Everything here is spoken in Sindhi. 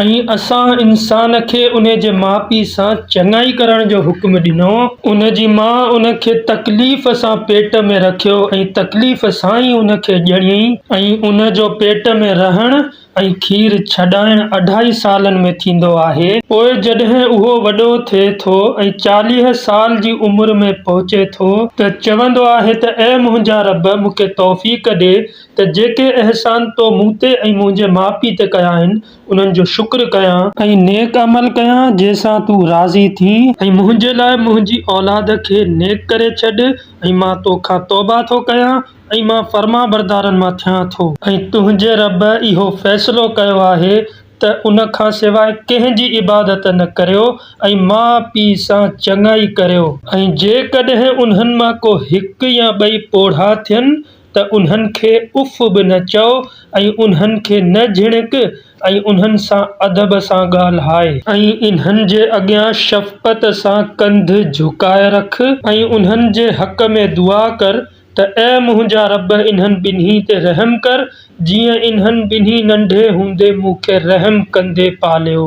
۽ اسان انسان کي ان جي ماء پيء سان چڱائي ڪرڻ جو حڪم ڏنو. ان جي ماء ان کي تڪليف سان پيٽ ۾ رکيو ۽ تڪليف سان ئي ان کي ڄڻيائين ۽ ان جو پيٽ ۾ رهڻ ۽ کير ڇڏائڻ اڍائي سالن ۾ ٿيندو آهي. پوء جڏهن اهو وڏو ٿئي ٿو ۽ 40 سال جي عمر ۾ پهچي ٿو ته چوندو آهي ته اي منهنجا رب مون کي توفيق ڏي ته جيڪي احسان تو مون تي ۽ منهنجي ماء پيء تي ڪيا آهن، انهن جو شڪر ڪيان. ۽ نيڪ عمل ڪيان، جنهن سان تون راضي ٿين. ۽ منهنجي لاء منهنجي اولاد کي نيڪ ڪري ڇڏ، ۽ مان تو کان توبه ٿو ڪيان، ۽ مان فرمانبردارن مان ٿيان ٿو. ۽ تنهنجي رب اهو فيصلو ڪيو آهي ته ان کان سواء ڪنهن جي عبادت نه ڪريو ۽ ماء پيء سان چڱائي ڪريو. ۽ جيڪڏهن انهن مان ڪو هڪ يا ٻئي پوڙها ٿين ته انهن کي اف به نه چئو ۽ انهن کي نه جهڻڪ ۽ انهن سان ادب سان ڳالهاء. ۽ انهن جي اڳيان شفقت سان ڪنڌ جهڪائي رک ۽ انهن جي حق ۾ دعا ڪر ته اي منهنجا رب انهن ٻنهي تي رحم ڪر جيئن انهن ٻنهي ننڍي هوندي مون کي رحم ڪندي پاليو.